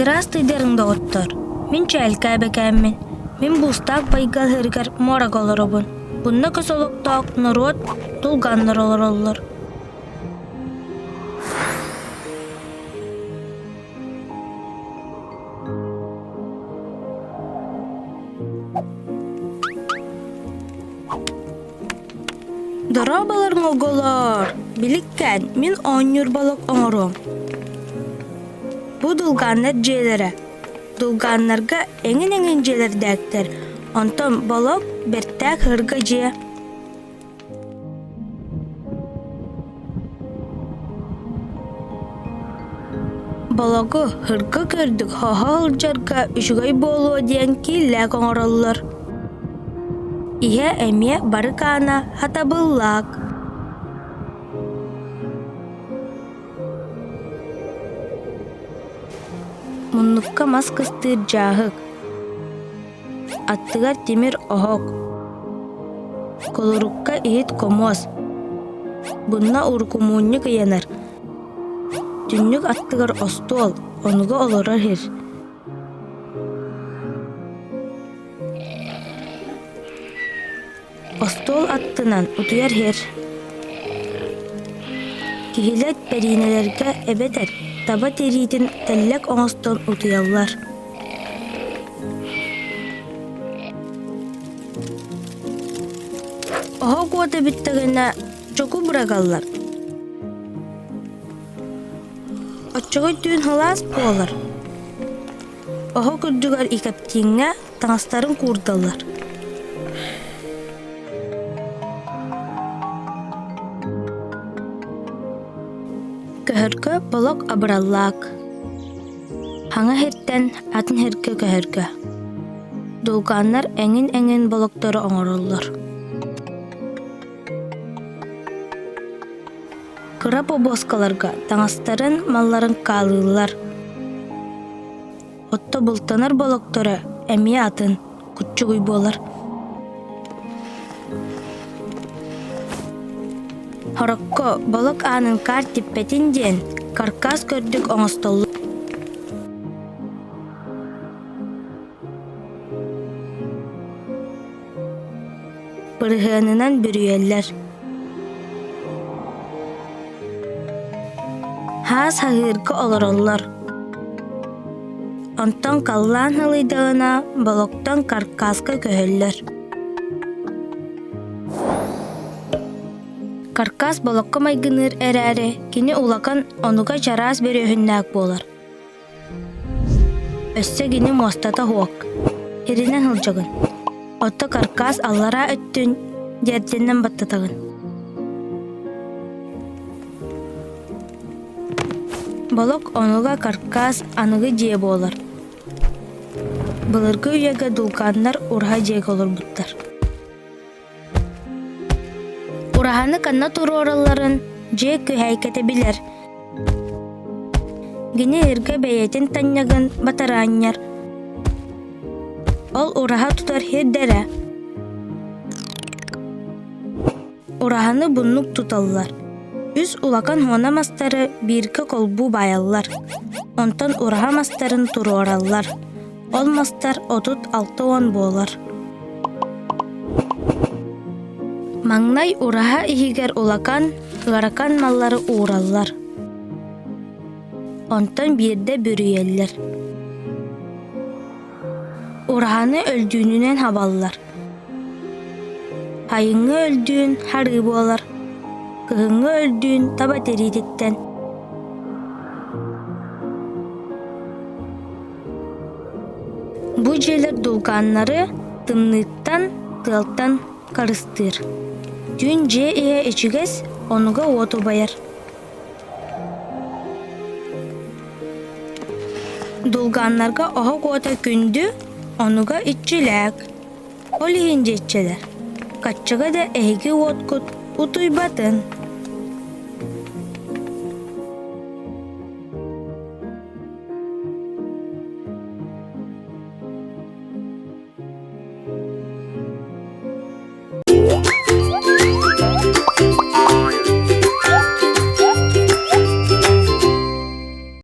Здравствуйдарын, доҕоттор! Мин Чээлкээ Бэкээммин. Мин Буустаах байгал иһэригэр муорага олоробун. Бунна көс олохтоох норуот тулганнар олороллор. Дорооболоруҥ, оҕолоор! Биликкээн, мин оонньуур балык оҥоруом. Бу дулгааннар дьиэлэрэ. Дулгааннарга эҥин-эҥин дьиэлэрдээхтэр, онтон болок бэртээх ыһырга дьиэ. Бологу һырга көрдүк хоһо сылдьарга үчүгэй буолуо диэн кииллээх оҥороллор. Иһэ эмиэ бары хаана хатабыллаах. Муннукка мас кыстыыр дьааһык, аттыгар тимир оһох, Холорукка иһит-хомуос, Бунна урукумуунньук ыйанар, түннүк аттыгар остуол, онуга олорор сир. Остуол аттынан утуйар сир. Киһилэр бэриинэлэргэ эбэтэр таба тириитин тэллэк оҥостон утуйаллар. Оһох уота бүттэҕинэ чоку бырагаллар. Оччоҕо түүн сылаас буолар. Оһох үрдүгэр икэптииҥҥэ таҥастарын куурдаллар. Көһөргө болок абыраллаак. Хаҥа сиртэн атын сиргэ көһөргө. Дулгааннар эҥин-эҥин болоктору оҥороллор. Кыра бобуоскаларга таҥастарын, малларын хаалыыллар. Отто бултанар болокторо эмиэ атын, куччугуй буолар. Хорокко болок аанын каар типпэтин диэн каркас көрдүк оҥостоллор. Бырыһыанынан бүрүйэллэр. Хаас хаһыырга олороллор. Онтон халлаан халыйдаҕына болоктон каркаска көһөллөр. Каркас болокко майгыныыр эрээри, кини улахан онуга чараас бүрүөһүннээх буолар. Өссө кини муостата суох, иринэн сылдьаҕын, отто каркас аллараа өттүн дьэрдэнэн баттатаҕын. Болок онуга каркас аныгы дьиэ буолар. Былыргы үйэгэ дулканнар ураһа дьиэгэ олорбуттар. Ураһаны ханна туруоралларын дьиэ күһээйкэтэ билэр. Кини эргэ бэйэтин танньагын батараанньар. Ол ураһа тутар сирдэрэ. Ураһаны буннук туталлар. Үс улахан хуона мастары бииргэ холбуу баайаллар. Онтон ураһа мастарын туруораллар. Ол мастар 36 буолар. Маҥнай ураһа иһигэр улахан, ыарахан маллары уураллар. Онтон биирдэ бүрүйэллэр. Ураһаны өлдүүнүнэн хабаллар. Айыҥҥы өлдүүн харыы буолар, кыһыҥҥы өлдүүн таба тириититтэн. Бу дьиэлэр дулгааннары тымныыттан, тыалтан харыстыыр. Түүн дьиэ иһэ ичигэс, онуга уот убайар. Дулгааннарга оһох уота күндү, онуга иччилээх. Ол иһин дьиэччилэр, хаччыга да эһиги уоткут утуйбатын.